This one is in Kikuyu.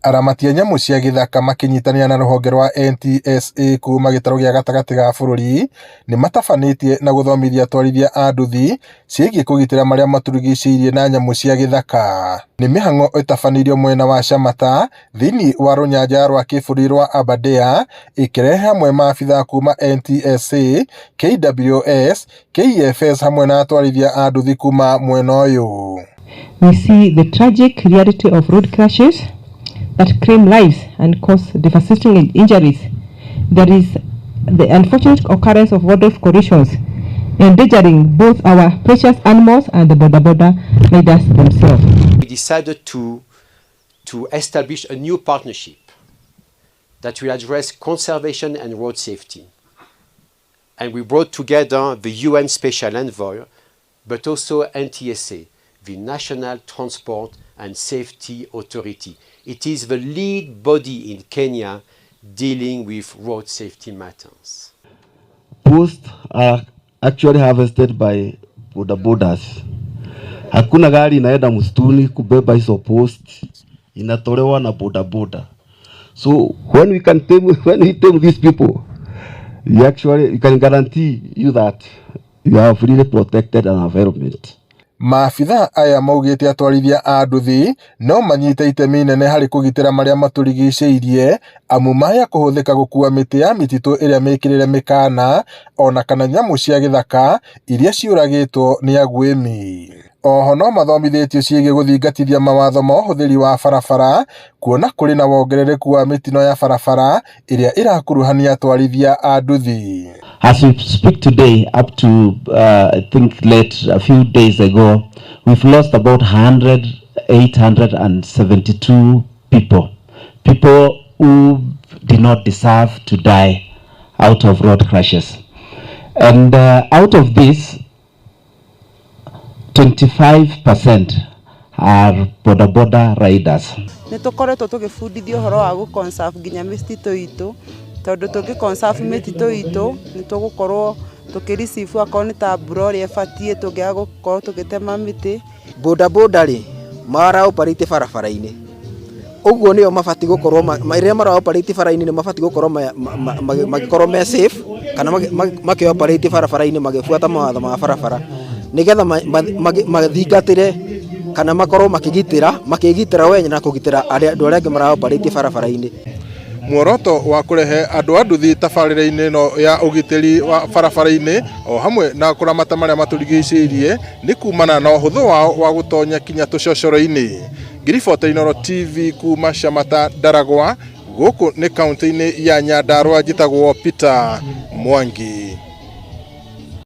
Aramati a nyamũ cia gĩthaka makĩnyitanĩra na rũhonge rwa NTSA kuma gĩtarũ gĩa gatagatĩ ga bũrũri nĩ matabanĩtie na gũthomithia atwarithia a nduthi ciĩgiĩ kũgitĩra marĩa matũrigicĩirie na nyamũ cia gĩthaka. Nĩ mĩhang'o ĩtabanĩirio mwena wa Shamata thĩinĩ wa rũnyanja rwa kĩbũrũri rwa Aberdare ĩkĩrehe hamwe maabithaa kuma NTSA, KWS, KFS hamwe na atwarithia a nduthi kuma mwena ũyũ. We see the tragic reality of road crashes that claim lives and cause devastating injuries. There is the unfortunate occurrence of wildlife collisions, endangering both our precious animals and the boda boda riders themselves. We decided to establish a new partnership that will address conservation and road safety. And we brought together the UN Special Envoy, but also NTSA, the National Transport and Safety Authority. It is the lead body in Kenya dealing with road safety matters. Posts are actually harvested by boda bodas. Hakuna gari inaenda msituni kubeba hizo post, inatolewa na boda boda. So when we can tame, when we tame these people, we actually we can guarantee you that you have really protected an environment. Maabithaa aya maugĩte atwarithia a nduthi no manyite itemi inene harĩ kũgitĩra marĩa matũrigicĩirie amu maya kũhũthĩka gũkua mĩtĩ ya mĩtitũ ĩrĩa mĩkĩrĩre mĩkana ona kana nyamũ cia gĩthaka iria ciũragĩtwo nĩ aguĩmi. Oho no mathomithĩtio ciĩgiĩ gũthingatithia mawatho ma ũhũthĩri wa barabara kuona kũrĩ na wongerereku wa mĩtino ya barabara ĩrĩa ĩrakuruhania atwarithia a nduthi. As we speak today, up to I think late a few days ago, we've lost about 100, 872 people. People who did not deserve to die out of road crashes. And out of this, 25% are boda boda riders. Nĩ tũkoretwo tũgĩbundithio ũhoro wa gũ conserve nginya mĩtitũ itũ, tondũ tũngĩ conserve mĩtitũ itũ nĩ tũgũkorwo tũkĩ receive akorwo nĩ ta mbura ũrĩa ĩbatiĩ tũngĩaga gũkorwo tũgĩtema mĩtĩ. Boda boda rĩ, mara operate barabara-inĩ, ũguo nĩo mabatiĩ gũkorwo rĩrĩa mara operate bara-inĩ nĩ mabatiĩ gũkorwo magĩkorwo me safe kana makĩ operate barabara-inĩ magĩbuata mawatho ma barabara nĩgetha mathingatĩre kana makorwo makĩgitĩra makĩgitĩra wenye na kũgitĩra andũ arĩa angĩ mara operate barabara-inĩ. Muoroto wa kũrehe andũ a nduthi tabarĩra-inĩ ĩno ya ũgitĩri wa barabara-inĩ o hamwe na kũramata marĩa matũrigicĩirie nĩ kumana na ũhũthũ wao wa gũtonya kinya tũcocoro-inĩ. Ngĩribota Inooro TV kuma Shamata Ndaragwa, gũkũ nĩ kaunti-inĩ ya Nyandarua, njĩtagwo Peter Mwangi.